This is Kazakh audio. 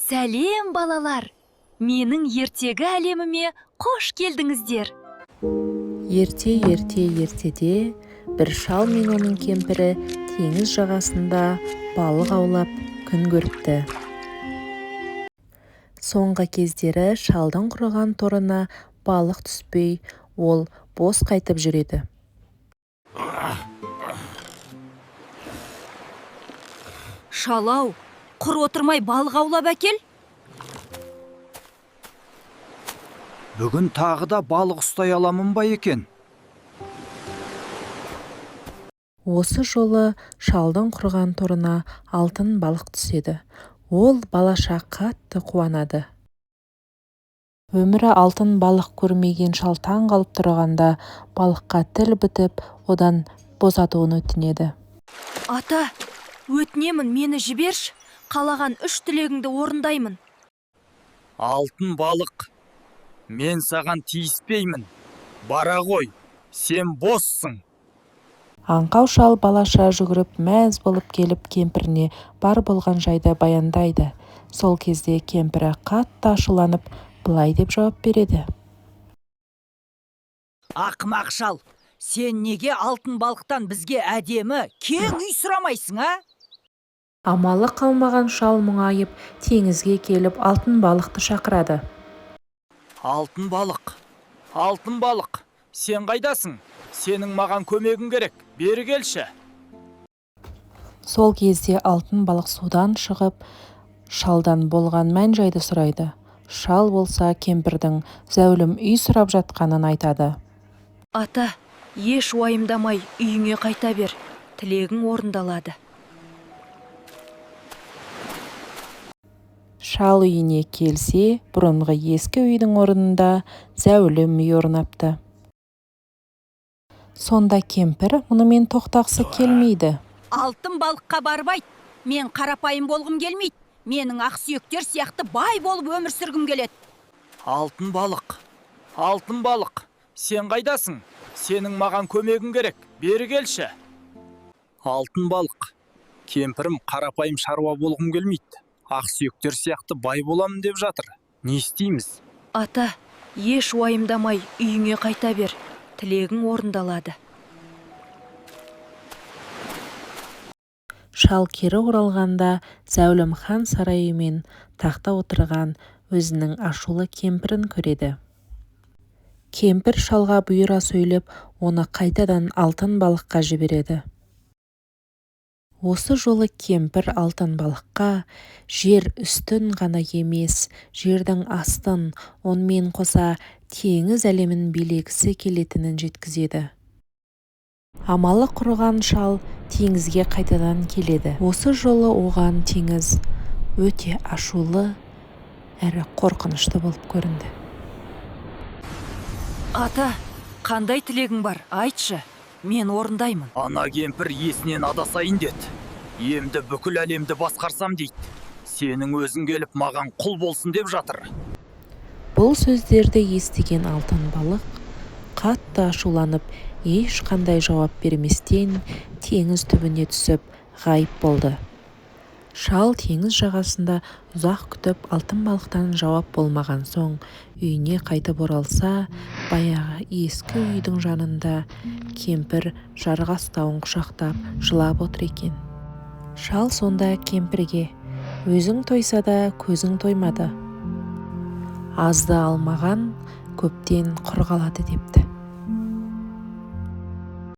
Сәлем, балалар! Менің ертегі әлеміме қош келдіңіздер. Ерте-ерте ертеде бір шал мен оның кемпірі теңіз жағасында балық аулап күн көріпті. Соңғы кездері шалдың құрған торына балық түспей, ол бос қайтып жүреді. Шал-ау, құр отырмай балық аулап әкел. Бүгін тағы да балық ұстай аламын ба екен? Осы жолы шалдың құрған торына алтын балық түседі. Ол балаша қатты қуанады. Өмірі алтын балық көрмеген шал таң қалып тұрғанда балыққа тіл бітіп, одан босатуын өтінеді. Ата, өтінемін, мені жіберші. Қалаған үш тілегіңді орындаймын. Алтын балық, мен саған тиіспеймін. Бара ғой, сен боссың. Аңқау шал балаша жүгіріп мәз болып келіп кемпіріне бар болған жайды баяндайды. Сол кезде кемпірі қатты ашуланып былай деп жауап береді. Ақымақ шал, сен неге алтын балықтан бізге әдемі, кең үй сұрамайсың, а? Амалы қалмаған шал мұңайып теңізге келіп алтын балықты шақырады. Алтын балық, алтын балық, сен қайдасың? Сенің маған көмегің керек, бері келші. Сол кезде алтын балық судан шығып, шалдан болған мән-жайды сұрайды. Шал болса кемпірдің зәулім үй сұрап жатқанын айтады. Ата, еш уайымдамай үйіңе қайта бер. Тілегің орындалады. Шал үйіне келсе, бұрынғы ескі үйдің орнында зәулім үй орнапты. Сонда кемпір мұнымен тоқтағысы келмейді. Алтын балыққа барып айт, мен қарапайым болғым келмейді. Менің ақсүйектер сияқты бай болып өмір сүргім келеді. Алтын балық, алтын балық, сен қайдасың? Сенің маған көмегің керек, бері келші. Алтын балық, кемпірім қарапайым шаруа болғым келмейді. Ақсүйектер сияқты бай боламын деп жатыр. Не істейміз? Ата, еш уайымдамай үйіңе қайта бер. Тілегің орындалады. Шал кері оралғанда зәулім хан сарайы мен тақта отырған өзінің ашулы кемпірін көреді. Кемпір шалға бұйыра сөйлеп, оны қайтадан алтын балыққа жібереді. Осы жолы кемпір алтын балыққа жер үстін ғана емес, жердің астын, онымен қоса теңіз әлемін билегісі келетінін жеткізеді. Амалы құрыған шал теңізге қайтадан келеді. Осы жолы оған теңіз өте ашулы әрі қорқынышты болып көрінді. Ата, қандай тілегің бар? Айтшы, мен орындаймын. Ана кемпір есінен адасайын деді. Емді бүкіл әлемді басқарсам дейді. Сенің өзің келіп маған құл болсын деп жатыр. Бұл сөздерді естіген алтын балық қатты ашуланып, ешқандай жауап берместен теңіз түбіне түсіп ғайып болды. Шал теңіз жағасында ұзақ күтіп, алтын балықтан жауап болмаған соң үйіне қайтып оралса, баяғы ескі үйдің жанында кемпір жарғастауын құшақтап жылап отыр екен. Шал сонда кемпірге: «Өзің тойса да көзің тоймады. Азды алмаған көптен құр қалады», – депті.